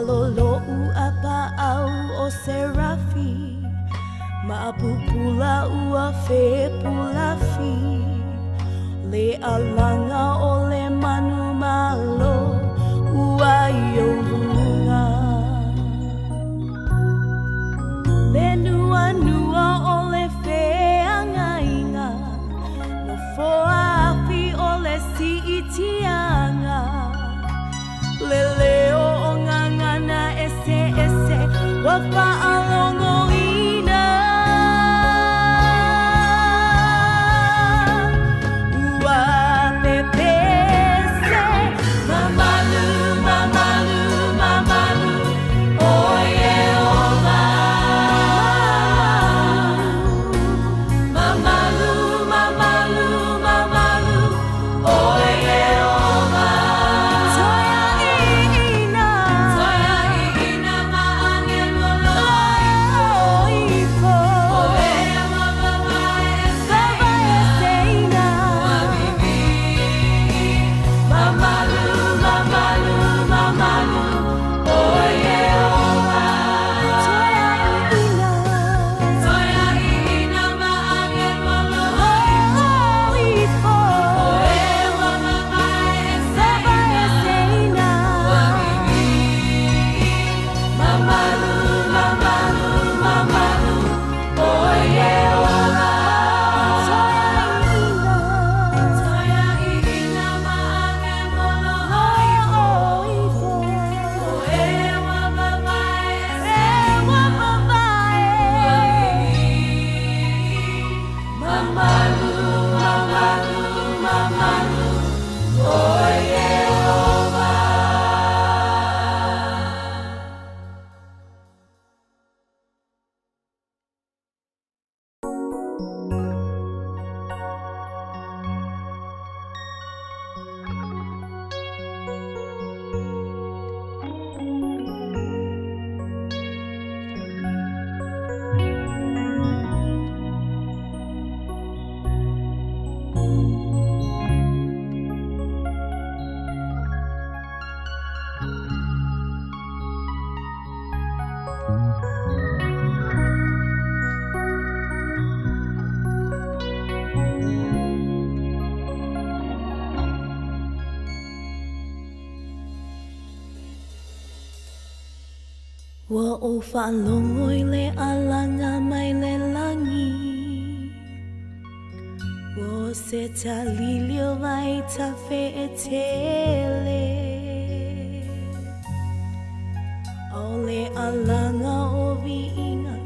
Lalo a paau o serafi Maapupula ua fepulafi Le alanga o le manu malo ua i o lunga Le nua nua o le feangainga No foafi o le siitianga Le leo o ngangana ese ese Wa faalongoina Ua pepese Mamalu, mamalu, mamalu O Ieova Mamalu, mamalu, mamalu O Ieova Toia iina Toia iina maangelolo ifo O ea mavaeseina Mamalu, mamalu, mamalu O Ieova Toia iina Toia iina maangelolo ifo O ea mavaeseina Mamalu, mamalu, mamalu O Ieova Toia iina maangelolo ifo O ea mavaeseina Mamalu, mamalu, mamalu O Ieova. Ua o whaalongo i le alanga mai le langi Ua se talilio vai ta wheetele O le alanga o viinga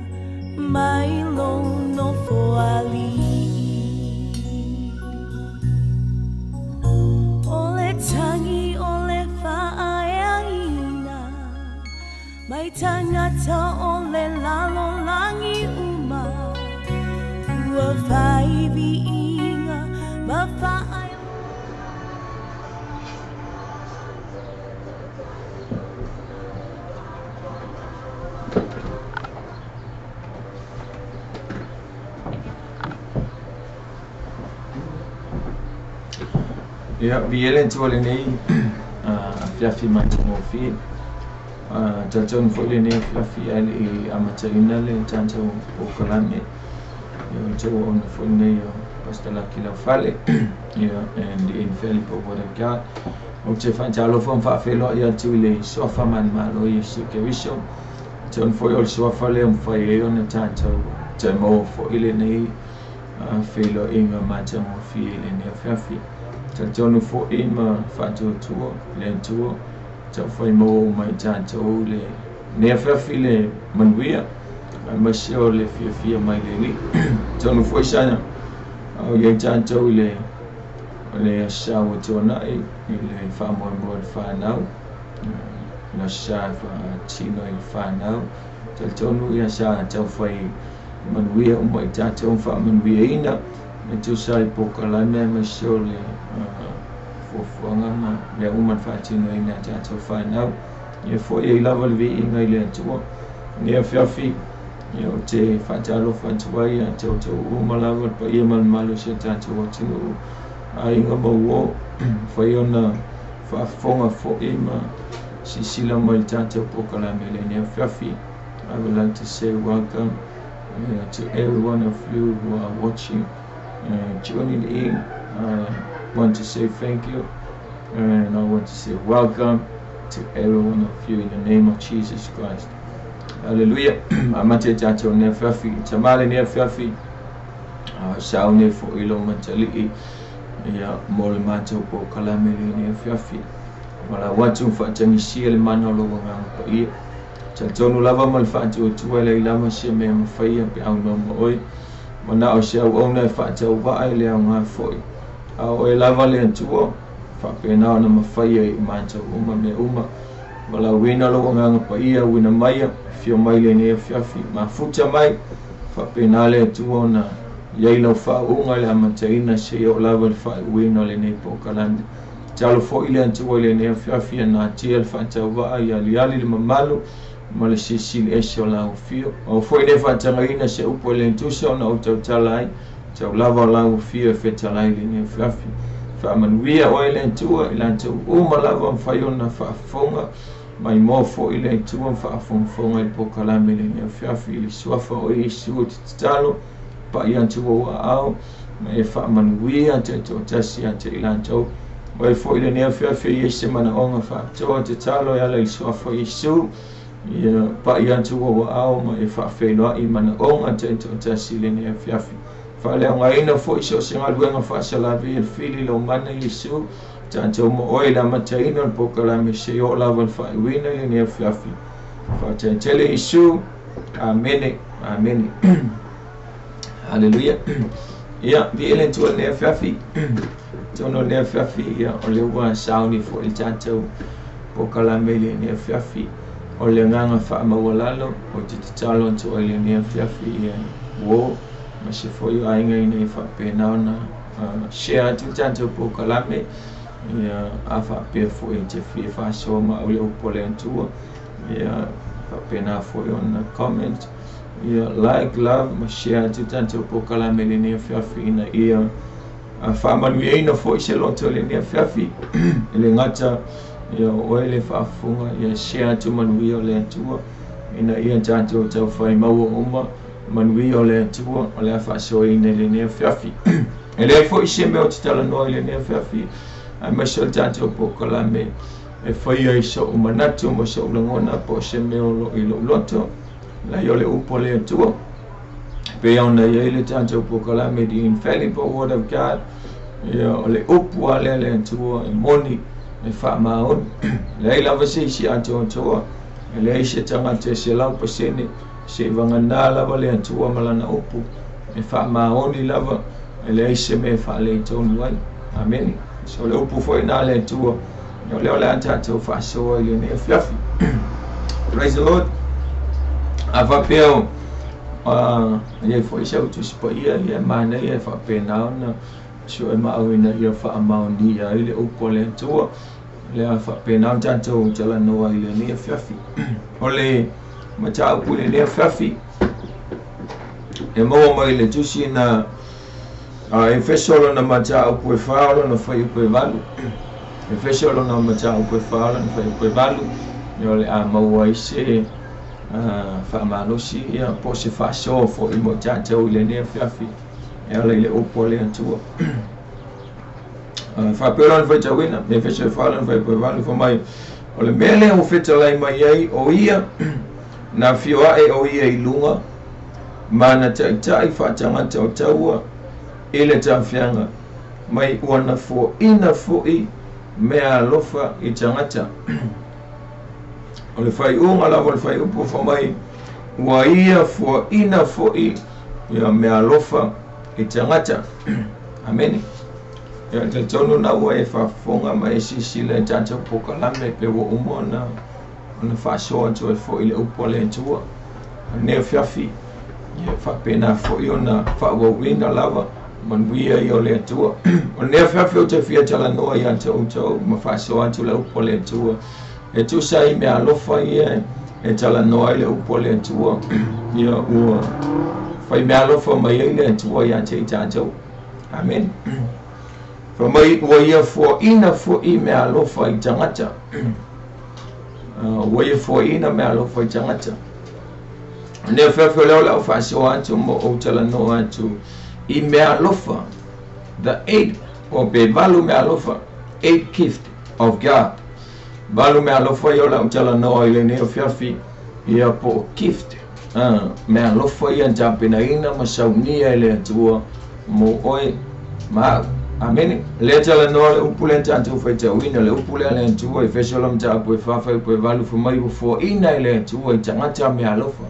mai lo no foali O le tangi o le whaaeaina Mai tangata o le lalo langi uma Ua whai viinga ma whaai. Ia, viele tua lenei afiafi matagofie. Talitonu foi lenei afiafi ae le'i amataina le tatou polokalame. Ia, o le auauna foi lenei o Pastor Laki Laufale. Ia, and the infallible word of God. Ou te faatalofa ma faafeiloai atu i le suafa manumalo Iesu Keriso. Talitonu foi o le suafa lea mafai ai ona tatou taemaua foi lenei feiloaiga matagofie i lenei afiafi. Talitonu foi ma faatuatua le Atua taufai maua uma i tatou le nei afiafi le manuia aemaise o le fiafia mai le Alii. Talitonu foi sa o iai tatou i le le asa ua tuanai i le faamoemoe o le fanau le asa e faatino i le fanau. Talitonu ia sa taufai manuia uma i tatou ma faamanuiaina e tusa ai polokalame aemaise o le fuafuaga ma mea uma na faatinoina e tatou fanau. Ia foi ai lava le viiga i le Atua. Nei afiafi, ia ou te faatalofa atu ai ia te outou uma lava le paia ma le mamalu o si o tatou atunuu aiga ma uo mafai ona faafofoga foi ma Silasila mai i le tatou polokalame i lenei afiafi. I would like to say welcome to every one of you who are watching and tuning in. I want to say thank you and I want to say welcome to every one of you in the name of Jesus Christ. Hallelujah. Amata i tatou lenei afiafi. Tama lenei afiafi. Sauni ai foi lou matalii ia mo le matou polokalame i lenei afiafi. Valaau atu ma faatagisia le mana o lou agaga paia. Talitonu lava ma le faatuatua e leai lava se mea e mafaia pe aunoa ma oe. Manao se auauna e faatauvaa i le aoga foi. A o oe lava le Atua, faapena ona mafaia i matou uma mea uma. Valaauina lou agaga paia, uina maia, afio mai lenei afiafi, mafuta mai, faapena le Atua ona i ai lau faauuga i le amataina seia oo lava i le faaiuina o lenei polokalame. Tatalo foi le Atua i lenei afiafi ia natia le faatauvaa, ia aliali le mamalu ma le silisili ese o lau afio. Aua foi ne faatagaina se upu e le tusa ona ou tautala ai, tau lava o lau afio e fetalai i lenei afiafi. Faamanuia oe le Atua i latou uma lava mafai ona faafofoga mai moa foi le Atua ma faafogafoga i le polokalame i lenei afiafi i le suafa o Iesu ou te tatalo pai atu ou aao ma e faamanuia taitoatasi ia te i latou. Oe foi lenei afiafi e i ai se manaoga faapitoa tatalo e ala i le suafa o Iesu ia pai atu ou aao ma e faafeiloai manaoga taitoatasi i lenei afiafi. Faaleaogaina foi so o se galuega faasalavi e le fili lau mana Iesu tatou ma oe i le amataina o le polokalame seia oo lava i le faaiuina i lenei afiafi. Faafetai tele Iesu. Amene. Amene. Haleluia. Ia, viia le Atua i lenei afiafi. Atonu o lenei afiafi, ia, o lea ua sauni foi le tatou polokalame i lenei afiafi. O le agaga faamaualalo, ou te tatalo atu ai i lenei afiafi, ia, uo, ma se foi o aiga ina ia faapena ona share atu le tatou polokalame, ia, a faapea foi e te fia faasoa ma au i le upu a le Atua, ia, faapena foi ona comment, ia, like, love ma share atu le tatou polokalame i lenei afiafi ina ia faamanuiaina foi se loto i lenei afiafi. E le gata ia o oe le faafofoga, ia share atu manuia o le Atua ina ia tatou taufai maua uma manuia o le Atua o le a faasoaina i lenei afiafi. E leai foi se mea ou te talanoa i lenei afiafi, aemaise o le tatou polokalame e faia i so'u manatu ma so'u lagona po o se mea o lo o i lou loto, leai o le upu a le Atua. Pei ona i ai le tatou polokalame The Infallible Word of God, ia o le upu lava lea a le Atua e moni, e faamaoni. Leai lava se isi atoatoa, e leai se tagata e 100%, seivagana lava le Atua ma lana upu, e faamaoni lava, e leai se mea e faaletonu ai. Amene. So o le upu foi lena a le Atua, o lea o le a tatou faasoa i lenei afiafi. Praise the Lord. A faapea o i ai foi sau Tusi Paia, ia e manaia e faapena ona sue maau ina ia faamaonia ai le upu a le Atua, lea faapena ona tatou talanoa i lenei afiafi. O le mataupu i lenei afiafi e maua mai le tusi na a Efeso lona mataupu e 4 lona fuaiupu e 8. Efeso lona mataupu e 4 lona fuaiupu e 8, ia o le a maua ai se faamalosi ia po o se faasoa foi mo tatou i lenei afiafi e ala i le upu a le Atua. Faapea lona faitauina, Efeso e 4 lona fuaiupu e 8, fai mai, o le mea lea ua fetalai mai ai o ia, na afio ae o ia i luga, ma na taitai faatagata o taua i le tafiaga, mai ua na foaina foi mea alofa i tagata. O le faaiuga lava o le fuaiupu fai mai, ua ia foaina foi ia mea alofa i tagata. Amene. Ia, e talitonu na ua e faafofoga ma e silasila i tatou polokalame pe ua uma ona ona faasoa atu ai foi le upu a le Atua. O lenei afiafi, ia faapena foi ona faaauauina lava manuia ia o le Atua. O lenei afiafi ou te fia talanoa ia te outou ma faasoa atu le upu a le Atua. E tusa ai mea alofa ia e talanoa ai le upu a le Atua. Ia ua fai mea alofa mai ai le Atua ia te i tatou. Amen. Fai mai ua ia foaina foi mea alofa i tagata. Ua ia foaiina meaalofa i tagata. Lenei afiafi o lea o le a ou faasoa atu ma ou talanoa atu i meaalofa, the eight, o pe valu meaalofa, eight gift of God. Valu meaalofa ia o le a ou talanoa i lenei afiafi, ia po o gift, meaalofa ia na tapenaina ma saunia e le Atua mo oe ma au. Amene. Lea talanoa le upu lea tatou faitauina, le upu lea le Atua i Efeso lona mataupu e 4 fuaiupu e 8, fai mai ua foaiina e le Atua i tagata meaalofa.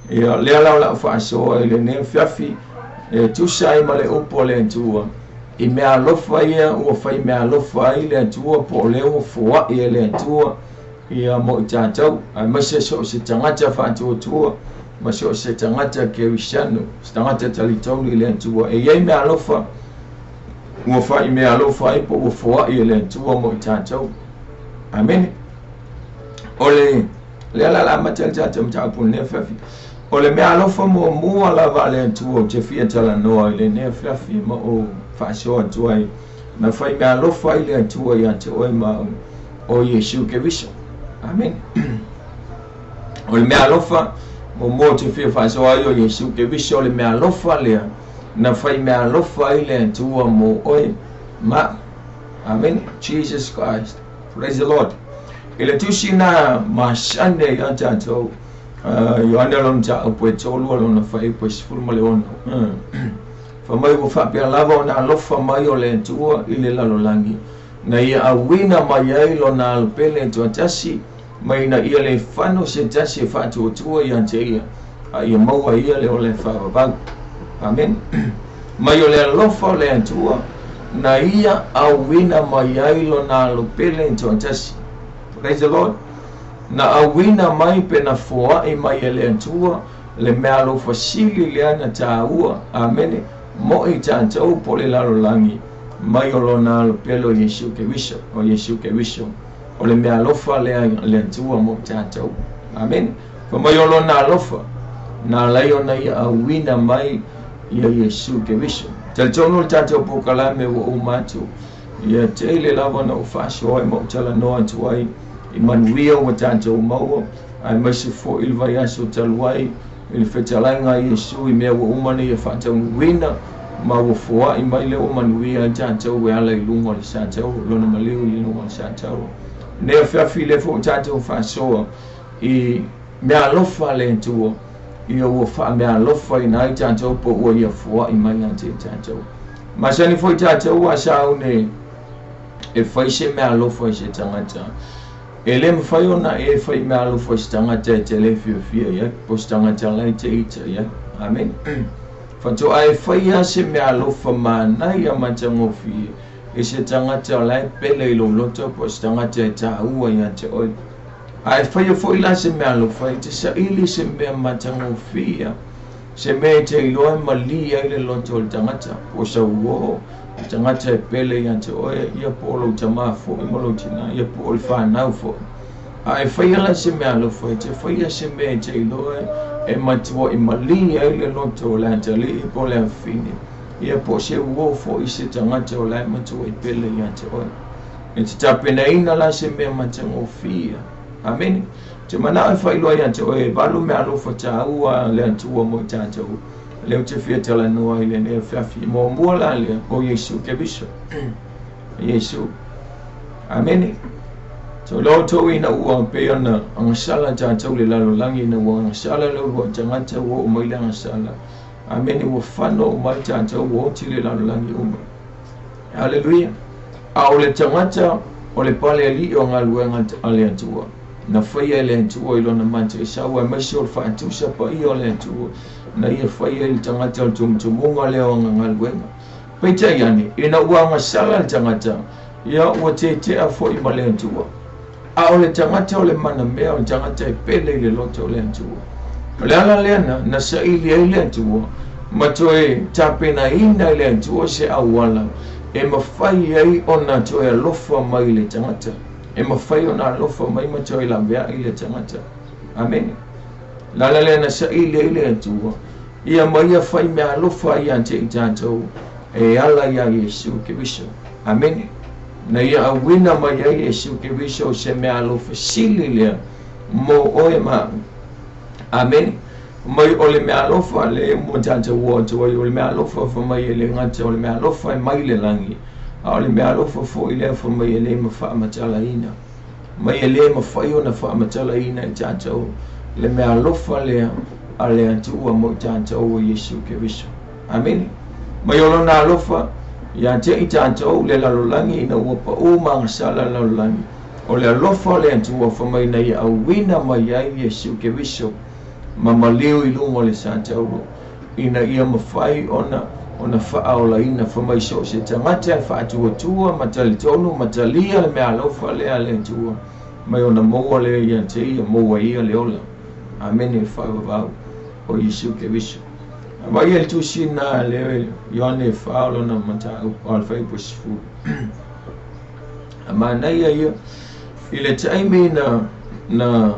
Ia, lea la o le a ou faasoa i lenei afiafi, e tusa ai ma le upu a le Atua, i meaalofa ia ua fai meaalofa ai le Atua, po o lea ua foai e le Atua ia mo i tatou, aemaise so o se tagata faatuatua ma so o se tagata kerisiano, se tagata talitonu i le Atua. E i ai meaalofa ua fai meaalofa ai po ua foai e le Atua mo i tatou. Amene. O le lea la la amata le tatou mataupu i lenei afiafi. O le meaalofa muamua lava a le Atua ou te fia talanoa i lenei afiafi ma ou faasoa atu ai, na fai meaalofa ai le Atua ia te oe ma au, o Iesu Keriso. Amene. O le meaalofa muamua ou te fia faasoa ai o Iesu Keriso, o le meaalofa lea na fai meaalofa ai le Atua mo oe ma au. Amene. Jesus Christ. Praise the Lord. I le tusi na masane ia tatou, Ioane lona mataupu e 3 lona fuaiupu e 16. Fai mai ua faapea lava ona alofa mai o le Atua i le lalolagi, na ia auina mai ai lona alopele toatasi, mai ina ia le fano se tasi e faatuatua ia te ia, a ia maua ia le ola e faavavau. Amen. Mai o le alofa o le Atua, na ia auina mai ai lona alopele toatasi. Praise the Lord. Na auina mai pe na foai mai e le Atua le meaalofa sili lea na tāua. Amene. Mo i tatou po le lalolagi, mai o lona alopele o Iesu Keriso, o Iesu Keriso. O le meaalofa lea le Atua mo tatou. Amene. Fai mai o lona alofa, na alai ona ia auina mai ia Iesu Keriso. Talitonu le tatou polokalame ua uma atu, ia tele lava na ou faasoa ai ma ou talanoa atu ai i manuia ua tatou maua, aemaise foi le vaiaso talu ai i le fetalaiga a Iesu i mea ua uma nei e faataunuuina, ma ua foai mai lea ua manuia ai tatou e ala i luga o le satauro, lona maliu i luga o le satauro. Nei afiafi lea foi ua tatou faasoa i meaalofa a le Atua, ia ua faameaalofaina ai tatou po ua ia foai mai ia te tatou. Masani foi tatou a saune e fai se meaalofa i se tagata. E le mafai ona e fai meaalofa i se tagata e te le fiafia i ai, po o se tagata la e te ita i ai. Amene. Faatoa e faia se meaalofa manaia matagofie i se tagata la e pele i lou loto, po o se tagata e tāua ia te oe. A e faia foi la se meaalofa, e te saili se mea matagofie, se mea e te iloa e malī ai le loto o le tagata, po o sau uō, le tagata e pele ia te oe, ia po o lou tamā foi ma lou tinā, ia po o le whanau foi. A e faia la se meaalofa, e te faia se mea e te iloa e matua i malī ai le loto o le atalii po o le afafine, ia po o se uō foi se tagata o la e matua i pele ia te oe. E te tapenaina la se mea matagofie. Amene. Te manao e faailoa ia te oe e valu meaalofa tāua le Atua mo i tatou. Lea ou te fia talanoa i lenei afiafi. Muamua la lea o Iesu Keriso. Iesu. Amene. So lo outou ina ua pei ona agasala tatou le lalolagi, ina ua agasala le uluai tagata ua oo mai le agasala. Amene. Ua fano uma ai tatou, ua oti le lalolagi uma. Haleluia. A o le tagata o le pale alii o galuega a le Atua, na faia e le Atua i lona mataisau, aemaise o le faatusa paia o le Atua, na ia faia i le tagata o le tumutumuga lea o ana galuega. Peitai ane, ina ua agasala le tagata, ia ua tetea foi ma le Atua. A o le tagata o le manamea, o le tagata e pele i le loto o le Atua. O le ala lea na saili ai le Atua, ma toe tapenaina e le Atua se auala e mafai ai ona toe alofa mai le tagata. E mafai ona alofa mai ma toe laveai le tagata. Amene. Le ala lea na saili ai le Atua, ia ma ia fai meaalofa ia te i tatou e ala ia Iesu Keriso. Amene. Na ia auina mai ai Iesu Keriso se meaalofa sili lea mo oe ma a'u. Amene. Mai o le meaalofa le mo tatou o atu ai, o le meaalofa fa mai e le gata o le meaalofa e mai le lagi, a o le meaalofa fo'i lea fa mai e lē mafaamatalaina. Mai e lē mafai ona faamatalaina e tatou le meaalofa lea a le Atua mo i tatou o Iesu Keriso. Amene. Mai o lona alofa ia te i tatou le lalolagi ina ua paʻū ma agasala le lalolagi. O le alofa o le Atua fa mai na ia auina mai ai Iesu Keriso ma maliu i luga o le satauro ina ia mafai ona faaolaina fa mai so o se tagata e faatuatua ma talitonu ma talia le meaalofa lea a le Atua mai ona maua lea ia te ia maua ia le ola. Amene. Faavavau o Iesu Keriso. Vai le tusi na le Ioane 4 lona mataupu o le fuaiupu 10. A manaia ia i le taimi na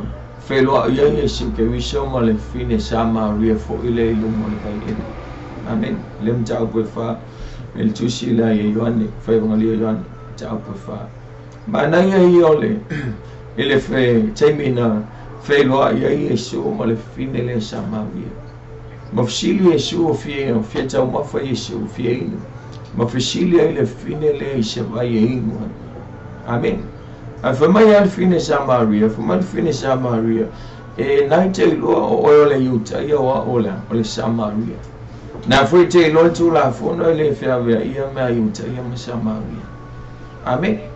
feiloai ai Iesu Keriso ma le fine Samaria fo'i lea i luga o le vaiele. Amene. Le mataupu e 4 i le tusi lea ia Ioane, Faivagalio Ioane, mataupu e 4. Manaia ia o le i le taimi na feiloai ai Iesu ma le fine lea Samaria. Ma fesili Iesu o fia taumafa Iesu fia inu. Ma fesili ai le fine lea i se vai e inu ai. Amene. Ae fai mai a le fine Samaria, fai mai le fine Samaria, e nai te iloa o oe o le Iutaia o a'u o le Samaria. Na foi te iloa le Tulafono e le feaveaia mea Iutaia ma Samaria. Amene.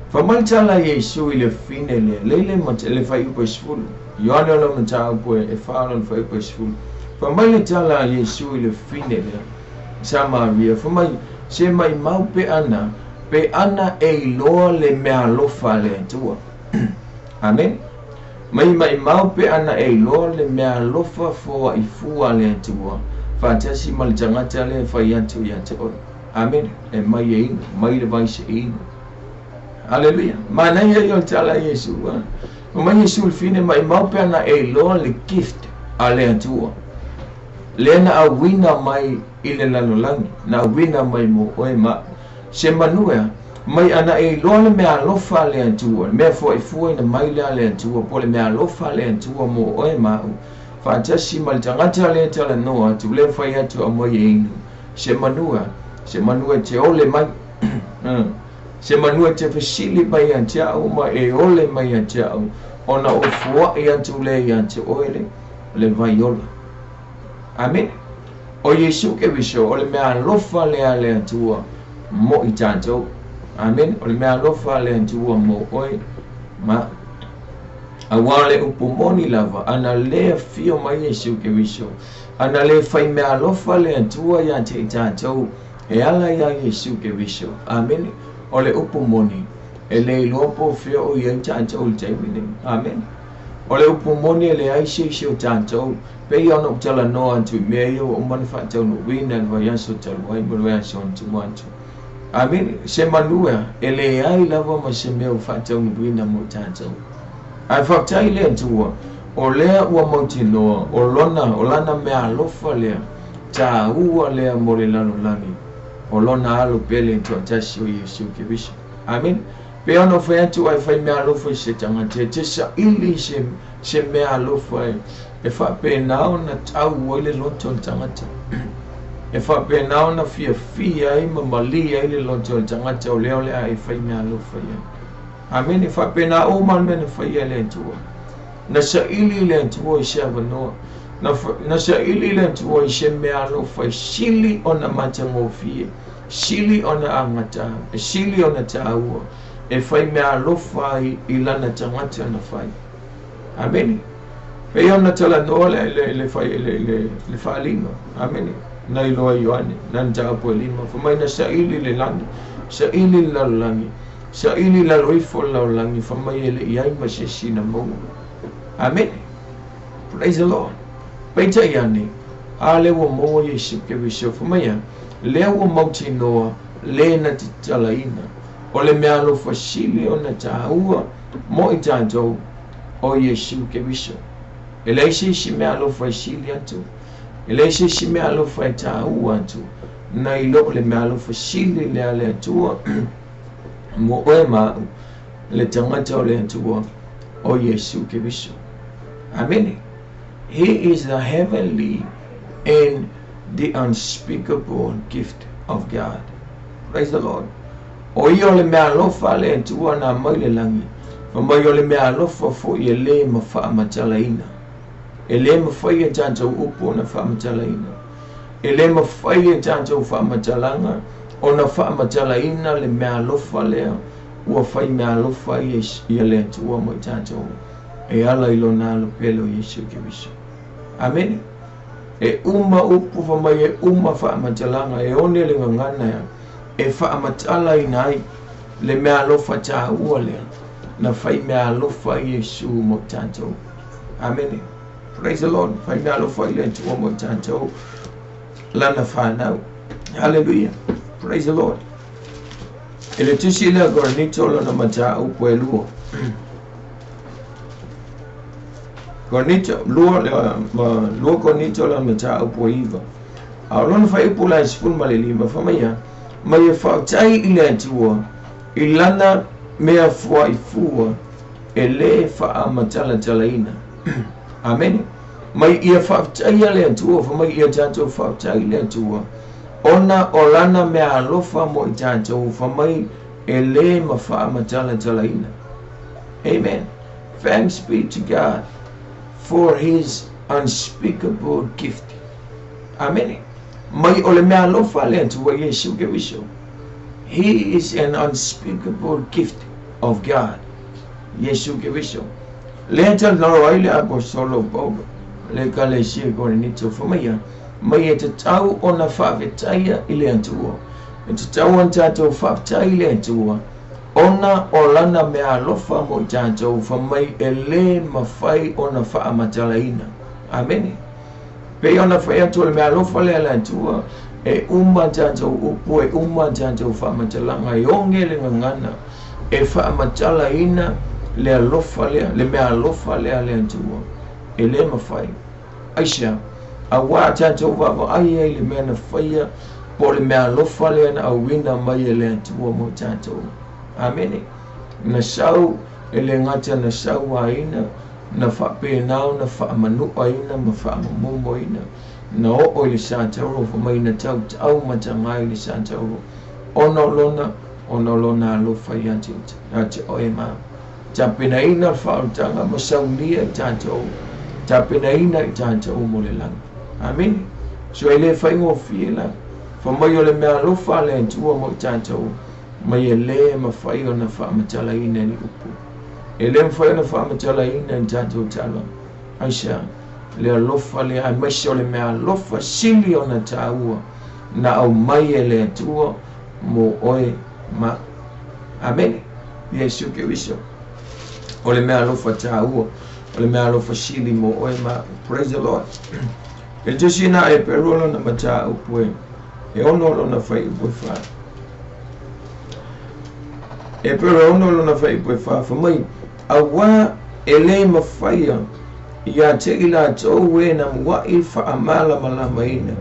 Fai mai le tala a Iesu i le fine lea, leile ma le fuaiupu e 10. Ioane o le mataupu e 4 lona fuaiupu e 10. Fai mai le tala a Iesu i le fine lea Samaria, fai mai se maimau pe ana e iloa le meaalofa a le Atua. Amene. Mai maimau pe ana e iloa le meaalofa foaʻi fua a le Atua faatasi ma le tagata lea e fai atu ia te oe. Amene. E mai e inu, mai le vai se inu. Aleluia. Manaia ia o le tala a Iesu. Fai mai Iesu le fine maimau pe ana e iloa le gift a le Atua lea na auina mai i le lalolagi, na auina mai mo oe ma se manua mai ana e iloa le meaalofa a le Atua, le mea foaʻi fua ina mai lea a le Atua, po le meaalofa a le Atua mo oe ma a'u faatasi ma le tagata lea talanoa atu lea fai atu aumai e inu. Se manua, se manua e te ole mai, se manua e te fesili mai ia te a'u ma e ole mai ia te a'u ona o fuaʻi atu lea ia te oe le vai ola. Amene. O Iesu Keriso o le meaalofa lea a le Atua mo i tatou. Amene. O le meaalofa a le Atua mo oe ma auā le upu moni lava ana lē afio mai Iesu Keriso, ana lē faimeaalofa le Atua ia te i tatou e ala iā Iesu Keriso. Amene. O le upu moni e lē iloa po o fea o i ai tatou i le taimi nei. Amene. O le upu moni e leai se isi o tatou pei ona ou talanoa atu i mea ia ua uma ona faataunuuina i le vaiaso talu ai ma le vaiaso ona tua atu. Amene. Se manua e leai lava ma se mea ua faataunuuina mo tatou. Ae faafetai le Atua o lea ua mautinoa o lona o lana meaalofa lea tāua lea mo le lalolagi o lona alo pele toatasi o Iesu Keriso. Amene. Pe ona fai atu ai fai meaalofa i se tagata e te saili se meaalofa e faapena ona tau ai le loto o le tagata. E faapena ona fiafia ai ma malie ai le loto o le tagata o lea o le a e fai meaalofa i ai. Amene. E faapena uma le mea na faia e le Atua. Na saili le Atua i se avanoa. Na saili le Atua i se meaalofa e sili ona matagofie, sili ona agata, e sili ona tāua, e fai meaalofa ai i lana tagata na fai. Amene. Pei ona talanoa le fai le faaaliga. Amene. Na iloa Ioane, na mataupu e 5. Fai mai na saili le lagi, saili le lalolagi, saili lalo ifo le lalolagi, fai mai e leʻi ai ma se isi na maua. Amene. Praise the Lord. Peitai ane, a lea ua maua Iesu Keriso, fai mai a, lea ua mautinoa lē na tatalaina. O le meaalofa sili ona tāua mo i tatou o Iesu Keriso. E leai se isi meaalofa e sili atu. E leai se isi meaalofa e tāua atu. Na i loo le meaalofa sili lea le Atua. Mo oe ma a'u le tagata o le Atua o Iesu Keriso. Amene. He is the heavenly and the unspeakable gift of God. Praise the Lord. O ia o le meaalofa a le Atua na aumai i le lagi, fai mai o le meaalofa foi e lē mafaamatalaina. E lē mafai e tatou upu ona faamatalaina. E lē mafai e tatou faamatalaga ona faamatalaina le meaalofa lea ua fai meaalofa ai ia le Atua mo i tatou e ala i Lona Alo pele o Iesu Keriso. Amene. E uma upu fai mai e uma faamatalaga e one le gagana e faamatalaina ai le meaalofa tāua lea na fai meaalofa ai Iesu mo i tatou. Amene. Praise the Lord. Fai meaalofa ai le Atua mo i tatou lana fanau. Hallelujah. Praise the Lord. I le tusi lea Korinito lona mataupu e lua. Korinito, lua, lua Korinito lona mataupu e 9. A o lona fuaiupu la e 15, fai mai ia, mai e faafetai i le Atua i lana mea fuaifua e lē faamatalatalaina. Amene. Mai ia faafetaia le Atua, fai mai ia tatou faafetai i le Atua, ona o lana meaalofa mo i tatou, fai mai e lē mafaamatalatalaiina. Amen. Thanks be to God for his unspeakable gift. Amene. Mai o le meaalofa a le Atua Iesu Keriso. He is an unspeakable gift of God. Iesu Keriso. Lea talanoa ai le Aposolo Paulo le Ekalesia i Korinito, fai mai ia, mai e tatau ona faafetaia i le Atua. E tatau ona tatou faafetai i le Atua, ona o lana meaalofa mo i tatou, fai mai e lē mafai ona faamatalaina. Amene. Pei ona fai atu o le meaalofa lea a le Atua, e uma tatou upu, e uma tatou faamatalaga, e oge le gagana e faamatalaina le alofa lea, le meaalofa lea a le Atua, e lē mafai. Aisea? Auā tatou vaavaai ai i le mea na faia, po o le meaalofa lea na auina mai e le Atua mo tatou. Amene. Na sau, e le gata na sauaina, na faapena ona faamanuaina ma faamamomoina, na oo i le satauro, fai mai na tautau mataga i le satauro, ona o lona, ona o lona alofa ia te oe ma au. Tapenaina le faaolataga ma saunia i tatou, tapenaina i tatou mo le lagi. Amene. So e le faigofie la, fai mai o le meaalofa a le Atua mo i tatou, mai e lē mafai ona faamatalaina e ni upu. E lē mafai ona faamatalaina e ni tatou tala. Aisea? Le alofa lea, aemaise o le meaalofa sili ona tāua na aumai e le Atua mo oe ma a'u. Amene. Iesu Keriso. O le meaalofa tāua, o le meaalofa sili mo oe ma a'u. Praise the Lord. I le tusi na Eperu o lona mataupu e e 6 lona fuaiupu e 4. Eperu e 6 lona fuaiupu e 4, fai mai, auā e lē mafaia ia te i latou e na muaʻi faamalamalamaina,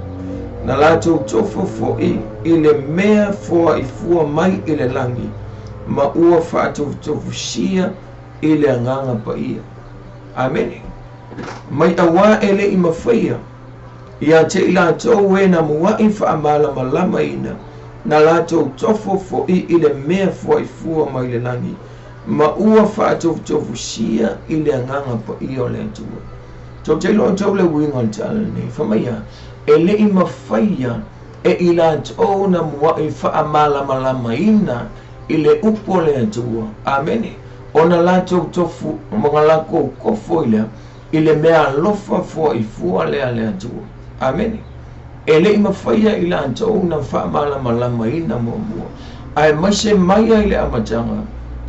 na latou tofo foʻi i le mea foaifua mai i le lagi, ma ua faatofutofusia i le Agaga Paia. Amene. Mai auā e le i mafaia ia te i latou e na muaʻi faamalamalamaina, na latou tofo foʻi i le mea foaifua mai le lagi, ma ua faatofutofusia i le Agaga Paia o le Atua. Tou te iloa outou le uiga o le tala lenei, fai mai ia, e le i mafaia e i latou na muaʻi faamalamalamaina i le upu o le Atua. Amene. Ona latou tofu, ma lakou kofo i lea, i le mea alofa foaifua lea a le Atua. Amene. E le i mafaia i latou na faamalamalamaina muamua, aemaise mai ai le amataga.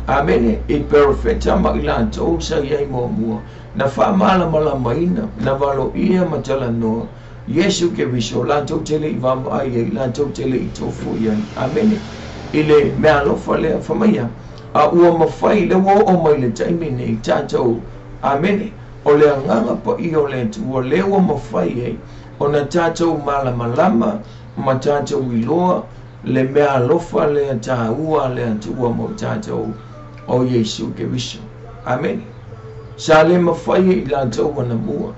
Amene. I perofeta ma i latou sa i ai muamua, na faamalamalamaina, na valoia ma talanoa, Iesu Keriso, latou te le i vaavaai ai, latou te le i tofu i ai. Amene. I le mea alofa lea, fai mai ia, a ua mafai, lea ua oo mai le taimi nei, tatou, amene, o le Agaga Paia o le Atua, lea ua mafai ai ona tatou malamalama ma tatou iloa Le mea alofa lea tāua le Atua mo tatou o Iesu Keriso. Amene. Sa le mafai e i latou anamua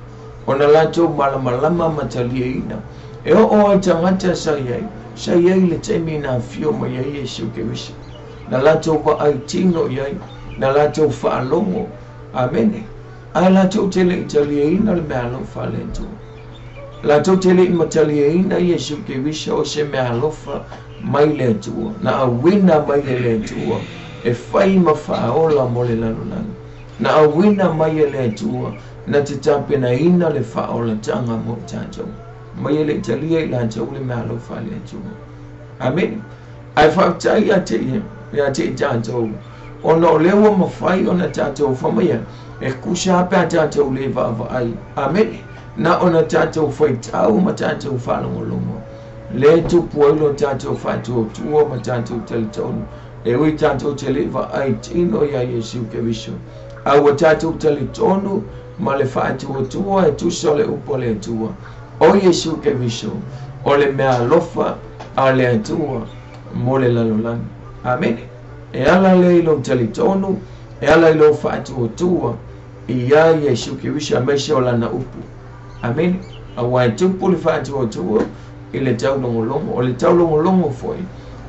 ona latou malamalama ma taliaina e oo ai tagata sa i ai, sa i ai le taimi na afio mai ai Iesu Keriso. Na latou vaai tino i ai, na latou faalogo. Amene. Ae latou te le i taliaina le mea alofa a le Atua. Latou te le i mataliaina Iesu Keriso o se mea alofa mai le Atua, na auina mai e le Atua e fai ma faaola mo le lalolagi. Na auina mai e le Atua na te tapenaina le faaolataga mo i tatou. Mai e le i talia i latou le mea alofa a le Atua. Amene. Ae faafetai ia te ia, ia te i tatou, ona o lea ua mafai ona tatou famaia, e kusa lava pe a tatou le vaavaai. Amene. Na ona tatou faitau ma tatou faalogologo, lea e tupu ai lo tatou faatuatua ma tatou talitonu, e ui tatou te le i vaai tino iā Iesu Keriso, a ua tatou talitonu ma le faatuatua e tusa o le upu a le Atua, o Iesu Keriso, o le mea alofa a le Atua mo le lalolagi. Amene. E ala lea i lou talitonu, e ala i lou faatuatua iā Iesu Keriso aemaise o Lana upu. Amene. Aua e tupu le faatuatua i le taulogologo, o le taulogologo foi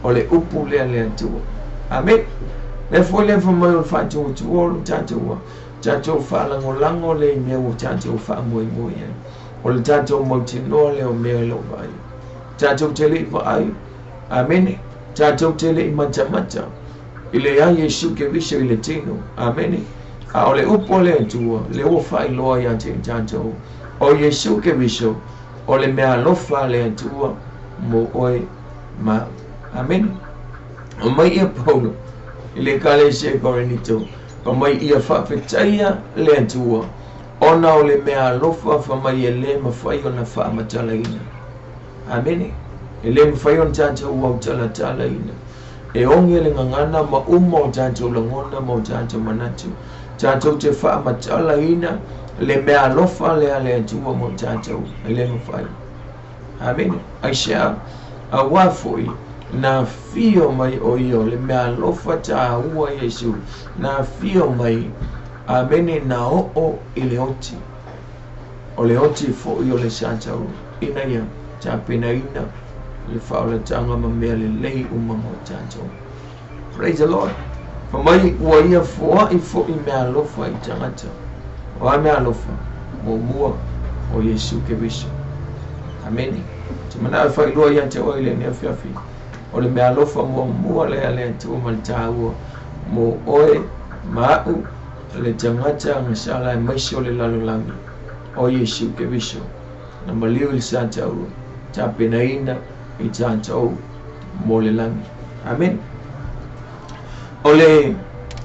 o le upu lea le Atua. Amene. Lea foi le fai mai o le faatuatua o le tatou tatou faalagolago lea i mea ua tatou faamoemoe ai. O le tatou mautinoa lea o mea e le o vaai. Tatou te le i vaai. Amene. Tatou te le i matamata i le ia Iesu Keriso i le tino. Amene. A o le upu a le Atua, lea ua faailoa ia te i tatou, o Iesu Keriso, o le mea alofa a le Atua mo oe ma au. Amene. Omai ia Paulo i le Ekalesia i Korinito, famai ia faafetaia le Atua, ona o le mea alofa famai e le mafai ona faamatalaina. Amene. E le mafai ona tatou autalatalaina. E oge le gagana ma uma o tatou lagona ma o tatou manatu. Tatou te faamatalaina le mea alofa lea a le Atua mo tatou, e le mafai. Amene. Aisea? Auā foi na afio mai o ia o le mea alofa tāua Iesu, na afio mai, amene, na oo i le oti. O le oti foi o le sa ina ia tapenaina le faaolataga ma mea lelei uma mo tatou. Praise the Lord. Fa mai ua ia foai foi mea alofa i tagata. O a mea alofa? Muamua o Iesu Keriso. Amene. Te manao e faailoa ia te oe i lenei afiafi. O le mea alofa muamua lea le Atua ma le tāua mo oe ma a'u le tagata agasala aemaise o le lalolagi o Iesu Keriso. Na maliu i le sa taua, tapenaina i tatou mo le lagi. Amene. O le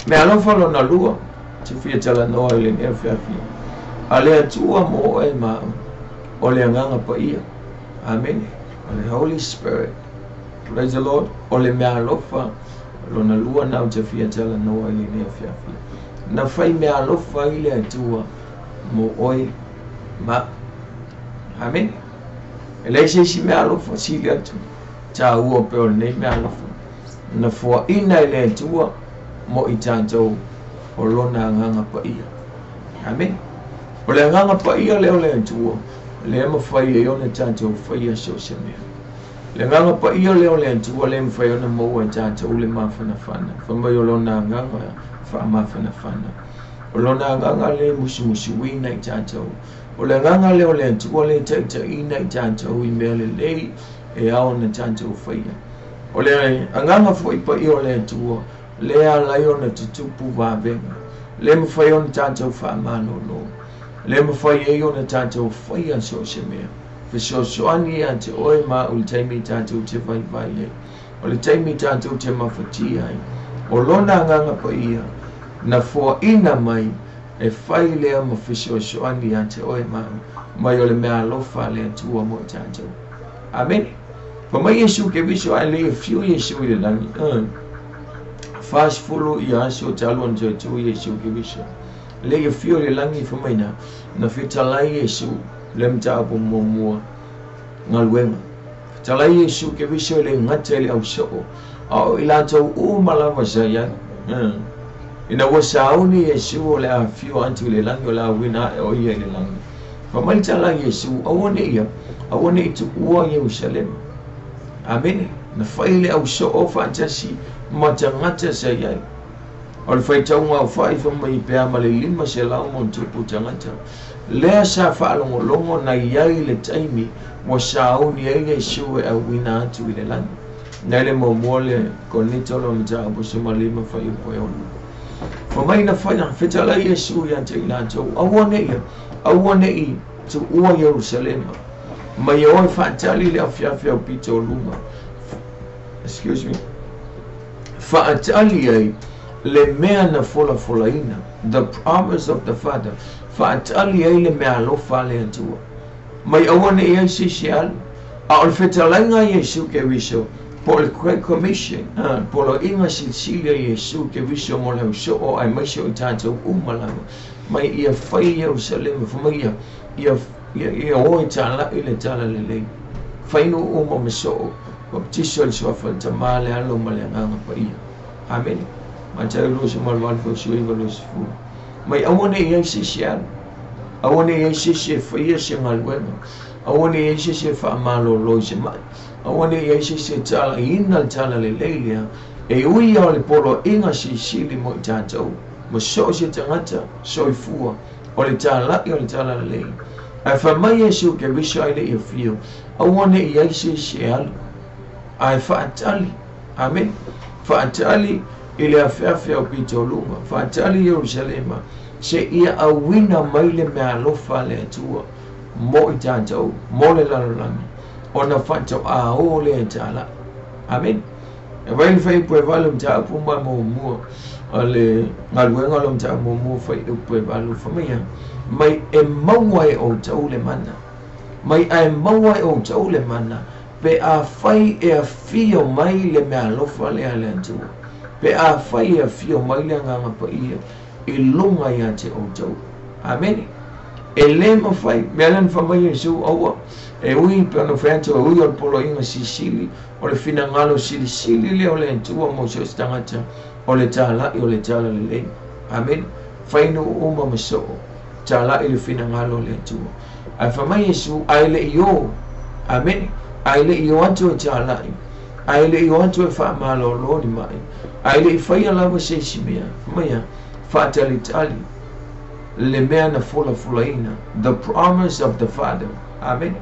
mea alofa lona lua, te fia talanoa i lenei afiafi, a le Atua mo oe ma a'u, o le Agaga Paia. Amene. O le Holy Spirit. Praise the Lord. O le mea alofa lona lua na ou te fia talanoa i lenei afiafi. Na fai mea alofa ai le Atua mo oe ma a'u. Amene. E leai se isi mea alofa sili atu tāua pei o lenei mea alofa na foaina e le Atua mo i tatou o Lona Agaga Paia. Amene. O le Agaga Paia lea o le Atua, lea e mafai ai ona tatou faia so o se mea. Le Agaga Paia lea o le Atua lea e mafai ona maua e tatou le mafanafana. Fai mai o Lona Agaga faamafanafana. O Lona Agaga lea e musumusuina i tatou. O le Agaga lea o le Atua lea e taitaiina i tatou i mea lelei e ao ona tatou faia. O le Agaga foi Paia o le Atua lea e ala ai ona tutupu vavega, lea e mafai ona tatou faamalolo, lea e mafai ai ona tatou faia so o se mea. Fesoasoani ia te oe ma a'u i le taimi tatou te vaivai ai, o le taimi tatou te mafatia ai. O Lona Agaga Paia na foaina mai e fai lea ma fesoasoani ia te oe ma a'u, mai o le mea alofa a le Atua mo i tatou. Amene. Fai mai Iesu Keriso ae le i afio Iesu i le lagi. 40 ia aso talu ona toe tu Iesu Keriso. Le i afio i le lagi fai mai na, na fetalai Iesu le mataupu muamua galuega. Talai Iesu Keriso i le gata i le ausoo, a o i latou uma lava sa i ai. Ina ua sauni Iesu o le afio atu i le lagi o le auina ae o ia i le lagi. Fai mai le tala a Iesu, aua ne i ia, aua ne i tuua Ierusalema. Amene. Na fai le ausoo faatasi ma tagata sa i ai. O le faitauga aofai fai mai pe a ma le 500+ tagata. Lea sa faalogologo na i ai le taimi ua sauni ai Iesu e auina atu i le lagi. Nai le muamua le Korinito lona mataupu 15 fuaiupu e 6. Fai mai na fai fetalai Iesu ia te i latou, aua ne i, aua ne i tuua Ierusalema, mai e o e faatali le afiafi aupito o luga. Excuse me. Faatali ai le mea na folafolaina, the promise of the Father, faatali ai le mea alofa a le Atua. Mai aua ne i ai se isi e alu. A o le fetalaiga a Iesu Keriso, po o le Great Commission, poloaiga silisili a Iesu Keriso mo le ausoo aemaise o i tatou uma lava, mai ia fai Ierusalema, fai mai ia, ia, ia, ia o e talai le talalelei. Fai nuu uma ma soo, baptiso i le suafa o le Tama, le Alo ma le Agaga Paia. Amene. Mataio 28, 29, 20. Mai aua ne i ai se isi e alu. Aua ne i ai se isi e faia se galuega. Aua ne i ai se isi e faamalolo i se mai. Aua ne i ai se isi e talaiina le talalelei lea e ui ia o le poloaiga silisili mo i tatou, ma so o se tagata soifua o le talai o le talalelei. Ae fai mai Iesu Keriso ai le i afio, aua ne i ai se isi e alu, ae faatali. Amene. Faatali i le afeafe o pitoluga, faatali Ierusalema, seia auina mai le meaalofa a le Atua mo i tatou, mo le lalolagi, ona faatoa o lea e talai. Amene. E vai le fuaiupu e 8 mataupu ma muamua o le galuega o le mataupu muamua fuaiupu e 8 fai mai ia, mai e maua e outou le mana. Mai ae maua e outou le mana pe afai e afio mai le meaalofa lea a le Atua, pe afai e afio mai le Agaga Paia i luga ia te outou. Amene. E le mafai, mea lea na fai mai Iesu, aua, e ui pe ona fai atu, e ui o le poloaiga silisili, o le finagalo silisili lea o le Atua mo so o se tagata, o le talai o le talalelei. Amene. Fai nuu uma ma soo, talai le finagalo o le Atua. Ae fai mai Iesu, ae le i o. Amene. Ae le i o atu e talai, ae le i o atu e faamalolo ni mai, ae le i faia lava se isi mea. Fai mai ia, faatalitali le mea na folafolaina, the promise of the Father. Amene.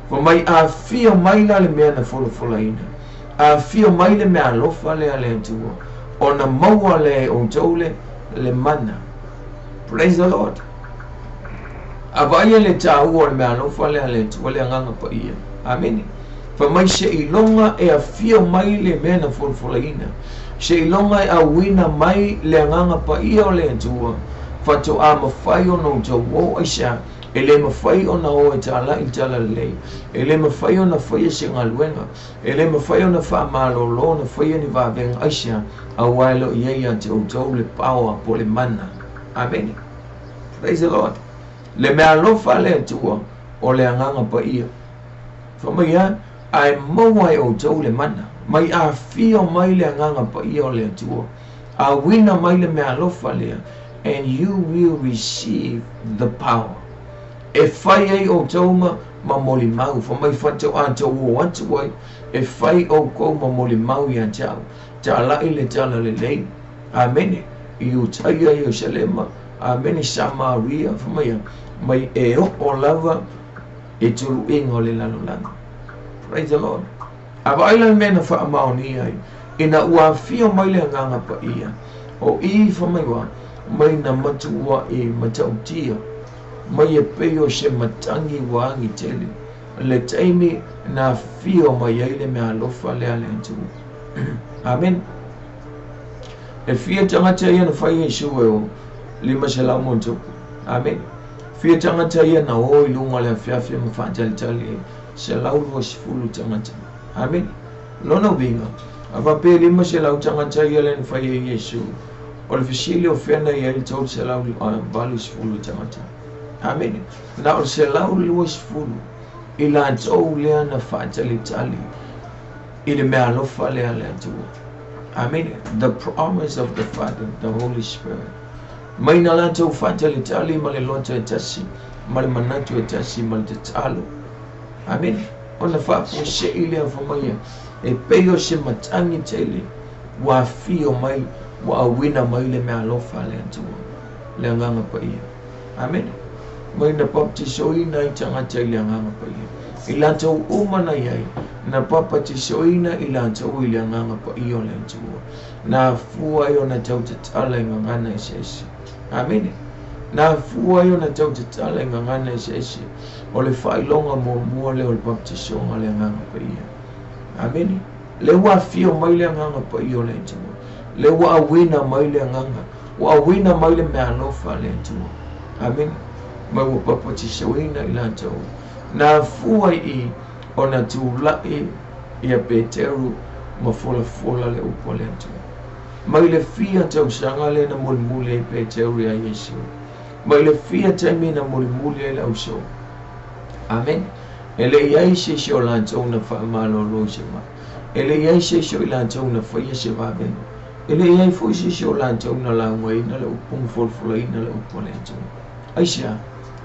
Fai mai, afio mai la le mea na folafolaina, afio mai le mea alofa lea a le Atua, ona maua lea e outou le, le mana. Praise the Lord. A vaaia le taua o le meaalofa lea a le Atua, le Agaga Paia. Amene. Fai mai seiloga e afio mai le mea na folafolaina, seiloga e auina mai le Agaga Paia o le Atua, faatoa mafai ona outou o. Aisea? E le mafai ona o e talai le talalelei, e le mafai ona faia se galuega, e le mafai ona faamalolo ona faia ni vavega. Aisea? Aua e le o i ai ia te outou le power po o le mana. Amene. Praise the Lord. Le mea alofa a le Atua o le Agaga Paia. Fai mai a, ae maua e outou le mana, mai afio mai le Agaga Paia o le Atua, auina mai le mea alofa lea, and you will receive the power. E fai ai outou ma, ma molimau, fai mai faatoa tou o atu ai, e fai oukou ma molimau ia te au, talai le talalelei. Amene. I Iutaia, Ierusalema, Amene, Samaria, fai mai a, mai e oo lava i tuluiga o le lalolagi. Praise the Lord. A vaai la le mea na faamaonia ai, ina ua afio mai le Agaga Paia, o i fai mai ua, mai na matuai matautia, mai e pei o se matagi ua agi tele, le taimi na afio mai ai le mea alofa lea a le Atua. Amene. E fia tagata ia na fai Iesu e o 500+. Amene. Fia tagata ia na o i luga o le afeafe ma faatalitali ai, 120 tagata. Amene. Lona uiga, a faapea e 500 tagata ia lea na fai ai Iesu, o le fesili o fea na i ai le 380 tagata. Amene. Na o le 120 I latou lea na faatalitali i le meaalofa lea a le Atua. Amene. The promise of the Father, the Holy Spirit. Mai na latou faatalitali ma le loto e tasi, ma le manatu e tasi, ma le tatalo. Amene. Ona faafuasei lea fai mai e pei o se matagi tele ua afio mai, ua auina mai le meaalofa a le Atua, le Agaga Paia. Amene. Mai na papatisoina ai tagata i le Agaga Paia. I latou uma na iai, na papatisoina i latou i le Agaga Paia o le Atua. Na afua ai ona tautatala i gagana eseese. Amene. Na afua ai ona tautatala i gagana eseese. O le faailoga muamua lea o le papatisoga le Agaga Paia. Amene. Le ua afio mai le Agaga Paia o le Atua. Le ua auina mai le Agaga. Ua auina mai le meaalofa a le Atua. Amene. Ma ua papatisoina i latou. Na afua i ona tulai ia Peteru ma folafola le upu a le Atua. Mai le fia tausaga lea na mulimuli ai Peteru ia Iesu. Mai le fia taimi na mulimuli ai le ausoo. Amene. E le i ai se isi o latou na faamalolo i se mai. E le i ai se isi o i latou na faia se vavega. E le i ai foi se isi o latou na laugaina le upu ma folafolaina le upu a le Atua. Aisea?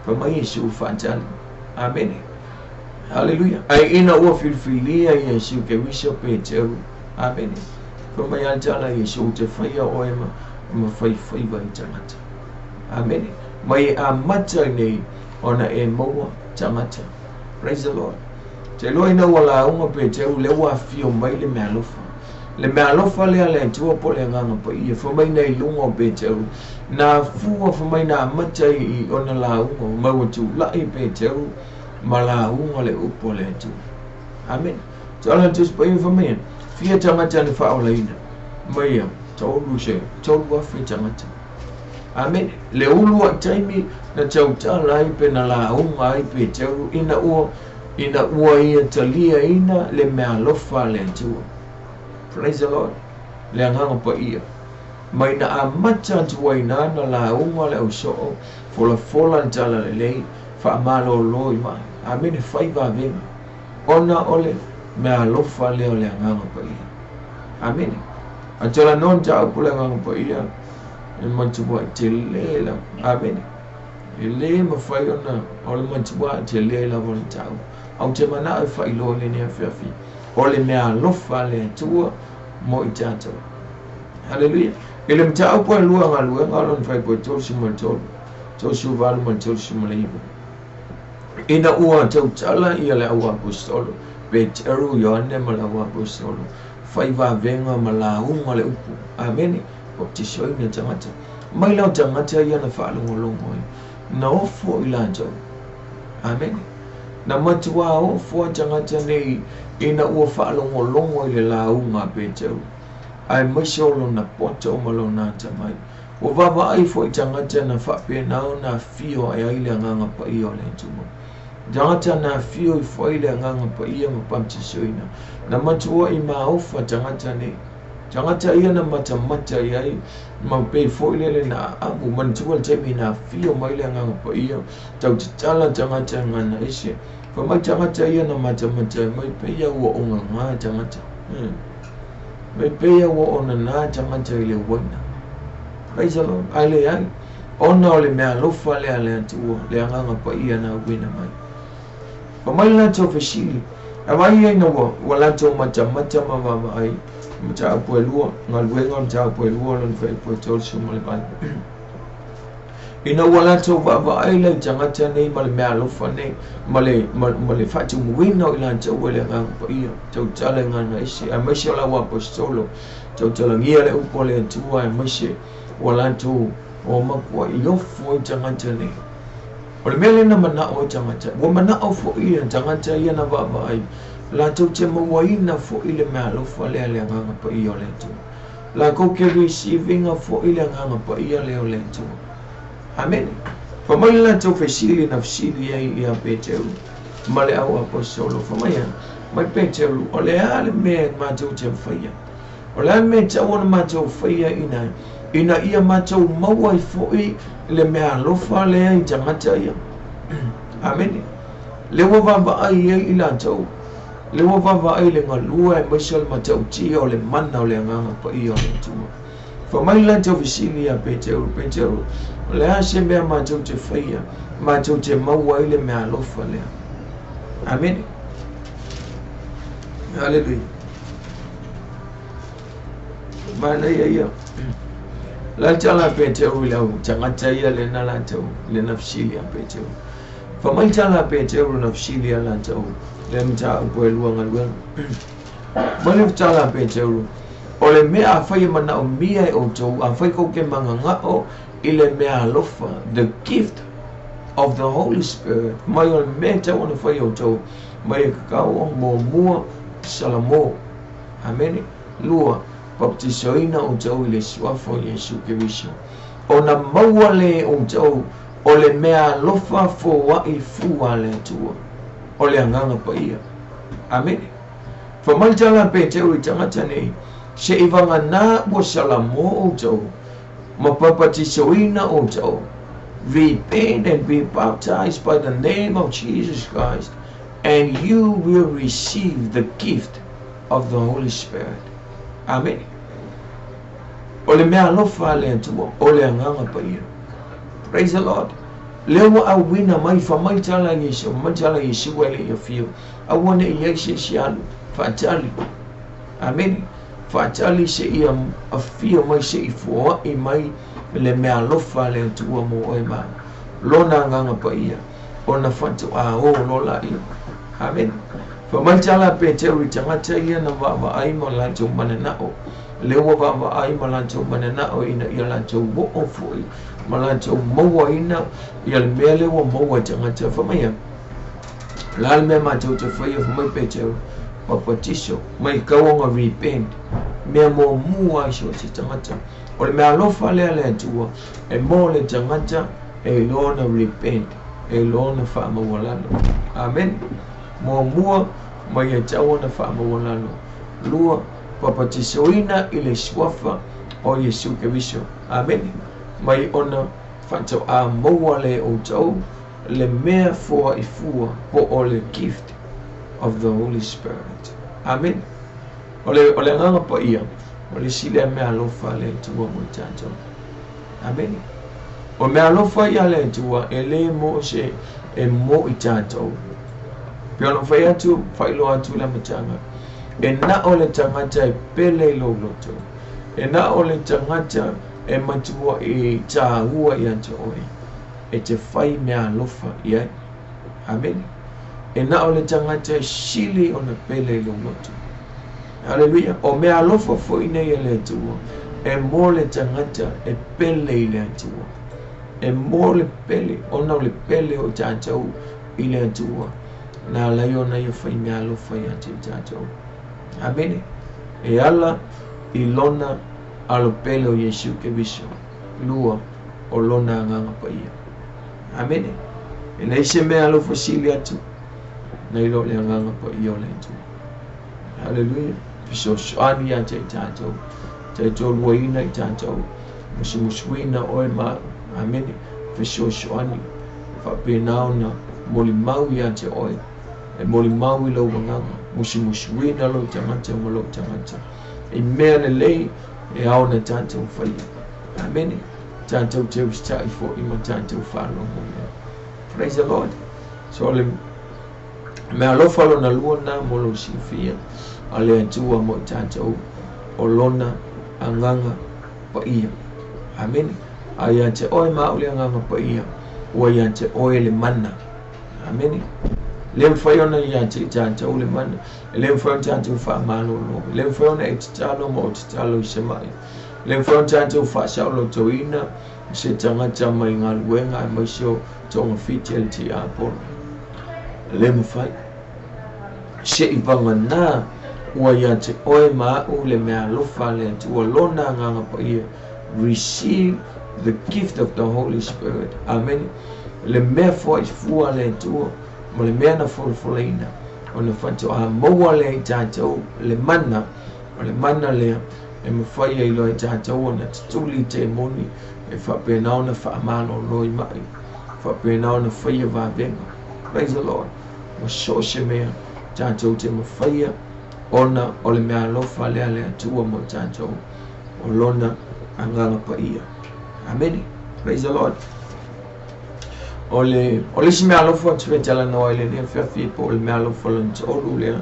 Fai mai Iesu faatali. Amene. Haleluia. Ai ina ua filifilia Iesu keuisa Peteru. Amene. Fai mai a tala Iesu ou te faia oe ma faifaiva i tagata. Amene. Mai e amata nei ona e maua tagata. Praise the Lord. Te iloa ina ua lauga Peteru lea ua afio mai le meaalofa. Le meaalofa lea le Atua po o le Agaga Paia. Fai mai na i luga o Peteru. Na afua fai mai na amata i ona lauga. Mai ua tulai Peteru ma lauga le upu a le Atua. Amene. Tala le Tusi Paia fai mai, fia tagata na faaolaina. Mai ia, tolu se, 3,000 tagata. Amene. Le uluai taimi na tautala ai pe na lauga ai Peteru ina ua ia taliaina le meaalofa a le Atua. Praise the Lord. Le Agaga Paia. Mai na amata atu ai na na lauga le ausoo, folafola le tala lelei, faamalolo i mai. Amene, fai vavega. Ona o le meaalofa lea o le Agaga Paia. Amene. A talanoa mataupu le Agaga Paia e matuai tele lava. Amene. E lē mafai ona o le matuā tele lava o le mataupu. Ae ou te manao e faailoa i lenei afiafi. O le meaalofa a le Atua mo i tatou. Haleluia. I le mataupu e lua galuega lona fuaipua 33, 38 ma le 39. Ina ua tautala ia le auaposetolo, Peteru, Ioane ma le auaposetolo, fai vavega ma lauga le upu. Amene. Papatisoina tagata. Mai lau tagata ia na faalogologo ai. Na ofo i latou. Amene. Na matuā ofo a tagata nei ina ua faalogologo i le lauga a Peteru. Aemaise o lona poto ma lona atamai. Ua vaavaai foi tagata na faapena ona afio ae ai le Agaga Paia o le Atua. Tagata na afio ifo ai le Agaga Paia ma papatisoina. Na matuai maofa tagata nei. Tagata ia na matamata i ai ma pei foi lele na aamu. Manatua le taimi na afio mai le Agaga Paia, tautatala tagata gagana ese. Fai mai tagata ia na matamata ai mai pei ia ua ogagā tagata. Mai pei ia ua onanā tagata i le uaina. Praise the Lord. Ae leai. Ona o le meaalofa lea a le Atua, le Agaga Paia na auina mai. Fai mai le latou fesili, e vaai ai na ua latou matamata ma vaavaai mataupu e lua, galuega o mataupu e lua lona fuaiupu e 38. Ina ua latou vaavaai la i tagata nei ma le meaalofa nei, ma le faatumuina o i latou e le Agaga Paia, tautala i gagana ese, aemaise o le auaposetolo, tautalagia le upu a le Atua, aemaise ua latou o matuai ofo ai tagata nei. O le mea lea na manao ai tagata, ua manao foi ia tagata ia na vaavaai, latou te mauaina foi le meaalofa lea le Agaga Paia o le Atua. Latou ke receivinga foi le Agaga Paia lea o le Atua. Amene. Fai mai le latou fesili na fesili ai ia Peteru ma le auaposetolo. Fai mai, mai Peteru, o le a le mea matou te faia? O le a le mea e tatau ona matou faia ina ia matou maua ai foi le meaalofa lea i tagata ia? Amene. Le ua vaavaai ai i latou, le ua vaavaai i le galue aemaise o le matautia o le mana o le Agaga Paia o le Atua. Fai mai le latou fesili ia Peteru, Peteru, o le a se mea matou te faia, matou te maua ai le meaalofa lea? Amene. Haleluia. Manaia ia. La tala a Peteru i le au tagata ia lena latou, lena fesili a Peteru. Fai mai tala a Peteru na fesili a latou, le mataupu e lua galuega. Mai le tala a Peteru, o le mea afai e manaomia e outou, afai kou te magaga'o i le meaalofa, the gift of the Holy Spirit, mai o le mea e tatau ona fai e outou, mai e kakau o muamua salamo. Amene. Lua, papatisoina outou i le suafa o Iesu Keriso. Ona maua lea e outou o le meaalofa foai fua a le Atua, o le Agaga Paia. Amene. Fai mai le tala a Peteru i tagata nei, Seivagana ua salamo outou, ma papatisoina outou. Repent and be baptized by the name of Jesus Christ, and you will receive the gift of the Holy Spirit. Amene. O le meaalofa a le Atua, o le Agaga Paia. Praise the Lord. Lea ua auina mai, fai mai tala Iesu, mai tala Iesu e le i afio. Aua ne i ai se isi alu, faatali. Amene. Faatali seia afio mai, se i foai mai le meaalofa a le Atua mo oe ma au. Lona Agaga Paia, ona faatoa o loa laia. Amene. Fai mai tala a Peteru i tagata ia na vaavaai ma latou mananao, lea ua vaavaai ma latou mananao ina ia latou oo foi ma latou mauaina ia le mea lea ua maua e tagata. Fai mai, o le a le mea matou te faia? Fai mai Peteru, papatiso, mai kau ona repent, mea muamua i so o se tagata. O le meaalofa lea a le Atua e mo le tagata e iloa ona repent, e iloa ona faamaualalo. Amene. Muamua, mai e tatau ona faamaualalo. Lua, papatisoina i le suafa o Iesu Keriso. Amene. Mai ona faatoa maua lea e outou le mea foai fua po o le gift of the Holy Spirit. Amene. O le, o le Agaga Paia, o le isi lea meaalofa a le Atua mo i tatou. Amene. O meaalofa ia a le Atua, e le mo se e mo i tatou. Pei ona fai atu, faailoa atu le amataga, e na o le tagata e pele i lou loto, e na o le tagata e matua i tāua ia te oe, e te fai meaalofa i ai. Amene. E na o le tagata e sili ona pele i lou loto. Haleluia. O meaalofa foi nei a le Atua, e mo le tagata e pele i le Atua. E mo le pele, ona o le pele o tatou i le Atua, na ala ai ona ia fai meaalofa ia te i tatou. Amene. E ala i lona alo pele o Iesu Keriso, lua, o lona Agaga Paia. Amene. E leai se meaalofa sili atu nai lo le Agaga Paia o le Atua. Haleluia. Fesoasoani ia te i tatou, taitoluaina i tatou, musumusuina oe ma au. Amene. Fesoasoani faapena ona molimau ia te oe, e molimau i lou agaga, musumusuina lou tagata ma lou tagata i mea lelei e ao ona tatou faia. Amene. Tatou te usitai foi ma tatou faalogo i ai. Praise the Lord. So le meaalofa lona lua na mo lou silafia a le Atua mo i tatou o lona Agaga Paia. Amene. A ia te oe ma au le Agaga Paia, ua ia te oe le mana. Amene. Le mafai ona ia te i tatou le mana, e le mafai ona tatou faamalolo, e le mafai ona e tatalo ma ou tatalo i se mai, e le mafai ona tatou faasaolotoina se tagata mai galuega aemaise o togafiti a le tiapolo. E le mafai. Seivagana ua ia te oe ma au le meaalofa a le Atua, lona Agaga Paia. Receive the gift of the Holy Spirit. Amene. Le mea foaifua a le Atua ma le mea na folafolaina, ona faatoa maua lea i tatou le mana, o le mana lea e mafai ai loa e tatou ona tutuli i temoni, e faapena ona faamalolo i mai, faapena ona faia vavega. Praise the Lord. Ma so o se mea tātou te mafaia ona o le mea alofa lea le Atua mo tātou o lona Agaga Paia. Amene. Praise the Lord. O le isi mea alofa ou te fia talanoa i lenei afiafi po o le mea alofa lona tolu lea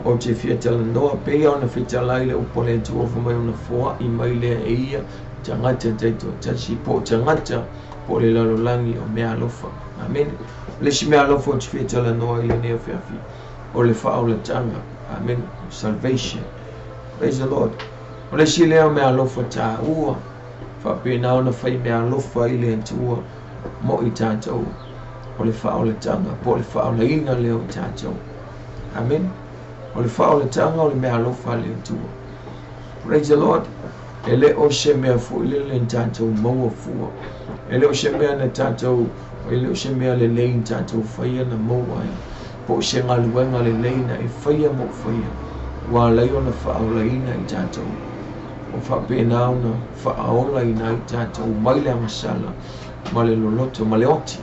ou te fia talanoa pei ona fetalai le upu a le Atua fai mai ona foai mai lea e ia tagata taitoatasi po o tagata po o le lalolagi o mea alofa. Amene. O le isi mea alofa ou te fia talanoa i lenei afiafi o le faaolataga. Amene. Salvation. Praise the Lord. O le isi lea o mea alofa tāua faapena ona fai mea alofa i le Atua mo i tātou o le faaolataga po o le faaolaina lea o tātou. Amene. O le faaolataga o le mea alofa a le Atua. Praise the Lord. E le o se mea foi lele na tātou maua fua. E le o se mea na tātou, e le o se mea lelei na tātou faia na maua ai. Po o se galuega lelei na e faia mo faia. Ua ala ai ona faaolaina i tātou. O faapena ona faaolaina ai tātou mai le agasala ma le loloto ma le oti.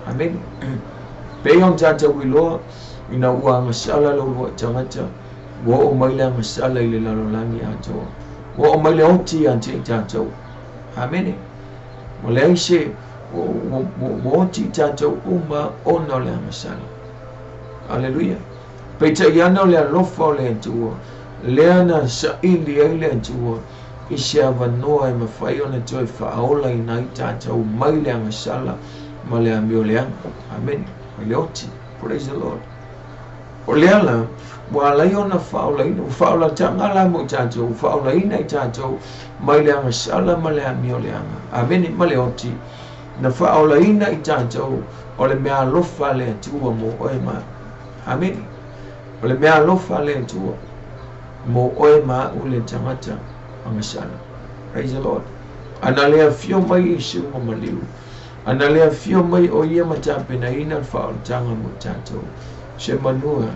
Amene. Pei ona tātou iloa ina ua agasala le uluai tagata, ua oo mai le agasala i le lalolagi atoa. Ua oo mai le oti ia te i tātou. Amene. Ua leai se ua oti i tātou uma ona o le agasala. Aleluia. Peitai ane o le alofa o le Atua, lea na saili ai le Atua i se avanoa e mafai ona toe faaolaina ai tātou mai le agasala ma le amioleaga. Amene. Mai le oti. Praise the Lord. O lea la, ua ala ai ona faaolaina, ua faaolataga la mo i tātou, ua faaolaina i tātou mai le agasala ma le amioleaga. Amene. Ma le oti. Na faaolaina i tātou o le mea alofa a le Atua mo oe ma a'u. Amene. O le mea alofa a le Atua mo oe ma a'u le tagata agasala. Praise the Lord. Ana le afio mai Iesu ma maliu. Ana le afio mai o ia ma tapenaina le faaolataga mo i tātou. Se manua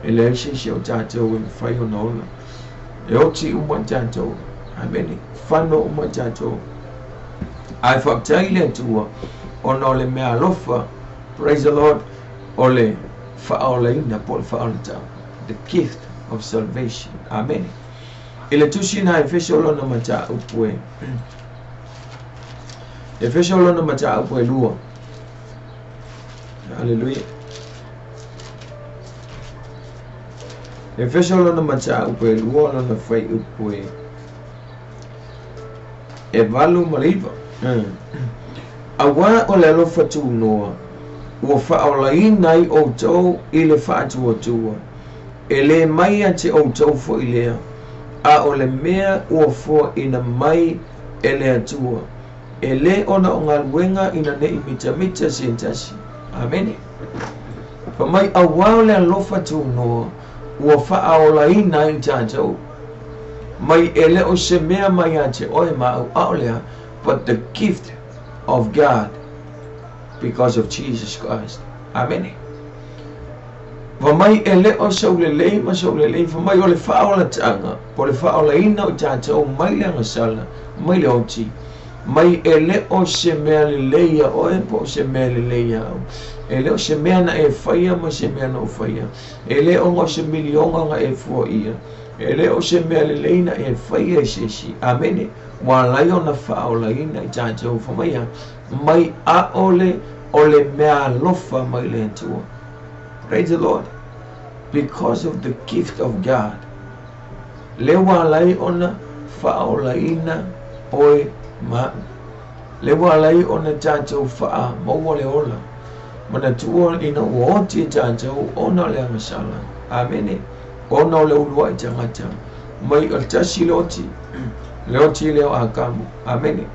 e leai se isi o tātou e mafai ona ola. E oti uma i tātou. Amene. Fano uma i tātou. Ae faafetai i le Atua ona o le mea alofa, praise the Lord, o le faaolaina po o le faaolataga. The gift of salvation. Amene. I le tusi na Efeso lona mataupu e Efeso lona mataupu e 2. Hallelujah. Efeso lona mataupu e 2 lona fuaiupu e 8 ma le 9. Auā o le alofa tunoa ua faaolaina ai outou i le faatuatua, e lē mai ia te outou foi lea, a o le mea ua foaina mai e le Atua, e lē ona o galuega ina neʻi mitamita se tasi. Amene. Fai mai, auā o le alofa tunoa ua faaolaina ai tātou, mai e le o se mea mai ia te oe ma a'u, a o le a, but the gift of God because of Jesus Christ. Amene. Fai mai e le o sou lelei ma sou lelei, fai mai o le faaolataga, po o le faaolaina o i tātou mai le agasala, mai le oti, mai e le o se mea lelei ia oe po o se mea lelei ia au. E le o se mea na e faia ma se mea na ou faia. E le ona o se miliona na e fuaia. E le o se mea lelei na e faia i se isi. Amene. Ua ala ai ona faaolaina i tātou, fai mai a, mai ʻaʻole o le mea alofa mai le Atua. Praise the Lord. Because of the gift of God. Lea ua ala ai ona faaolaina oe ma aʻu. Lea ua ala ai ona tātou faamaua le ola. Manatua ina ua oti e tātou ona o le agasala. Amene. Ona o le uluai tagata. Mai o le tasi le oti. Le oti lea o Akamu. Amene.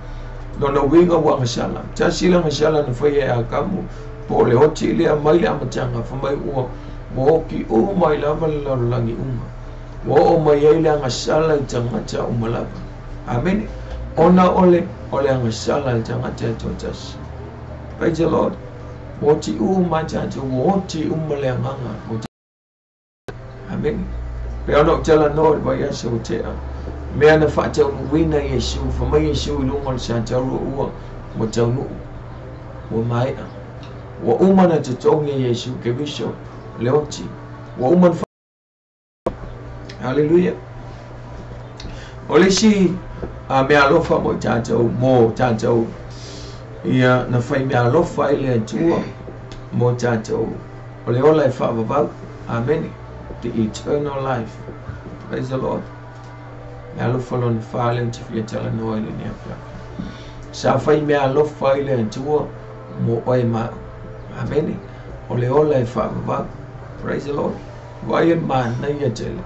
Lona uiga ua agasala. Tasi le agasala na faia e Akamu, po o le oti lea mai le amataga, fai mai ua ua oki uma ai lava le lalolagi uma. Ua oo mai ai le agasala i tagata uma lava. Amene. Ona o le o le agasala le tagata e toatasi. Praise the Lord. Ua oti uma tātou, ua oti uma le agaga o Amene. Pei ona ou talanoa i le vaiaso ua tea, mea na faataunuuina Iesu, fai mai Iesu i luga o le satauro ua ua taunuu, ua maea. Ua uma ona totogi e Iesu Keriso Le oti. Ua uma ona. Haleluia. O le isi meaalofa mo i tatou, mo tatou, ia na fai meaalofa ai le Atua mo tatou, o le ola e faavavau. Amene. The eternal life. Praise the Lord. Meaalofa lona fa lea ou te fia talanoa i lenei afiafi. Sa fai meaalofa ai le Atua mo oe ma au. Amene. O le ola e faavavau. Praise the Lord. Vaai e manaia tele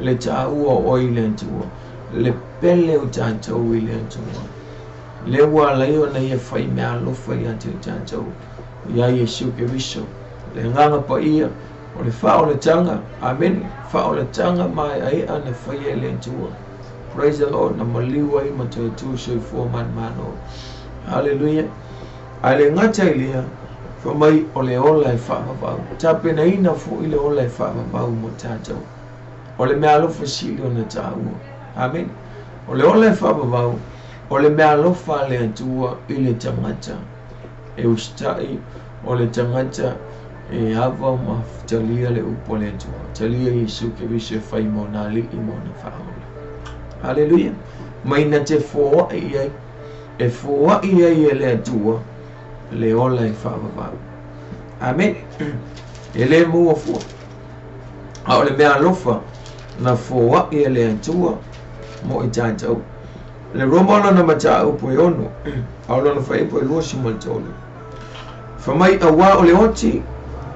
le taua o oe i le Atua, le pele o tatou i le Atua. Lea ua ala ai ona Ia fai meaalofa ia te tatou iā Iesu Keriso. Le Agaga Paia o le faaolataga, amene, faaolataga maeaea na faia e le Atua. Praise the Lord, na maliu ai ma toe tu soifua manumalo. Haleluia. Ae le gata i lea, fai mai o le ola e faavavau. Tapenaina foi le ola e faavavau mo tatou. O le meaalofa sili ona taua. Amene. O le ola e faavavau, o le meaalofa a le Atua i le tagata e usitai, o le tagata e ava ma talia le upu a le Atua. Talia Iesu Keriso e fai ma ona alii ma ona faaola. Haleluia. Mai na te foai ai, e foai ai e le Atua le ola e faavavau. Amene. E le maua fua. A o le meaalofa na foai e le Atua mo i tatou. Le Roma lona mataupu e 6, a o lona fuaiupu e 23. Fai mai auā o le oti,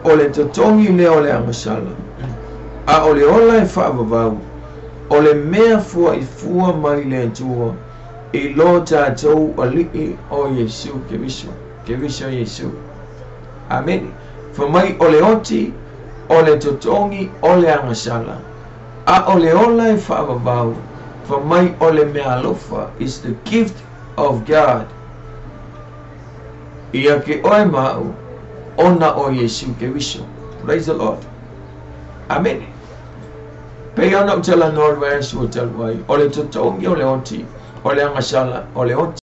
o le totogi lea o le agasala, a o le ola e faavavau, o le mea fuaifua mai le Atua i lo tatou Alii o Iesu Keriso. Keriso Iesu. Amene. Fai mai o le oti, o le totogi o le agasala, a o le ola e faavavau, fai mai o le meaalofa, is the gift of God ia te oe ma au ona o Iesu Keriso. Praise the Lord. Amene. Pei ona ou talanoa i le vaiaso ua talu ai, o le totogi o le oti, o le agasala, o le oti.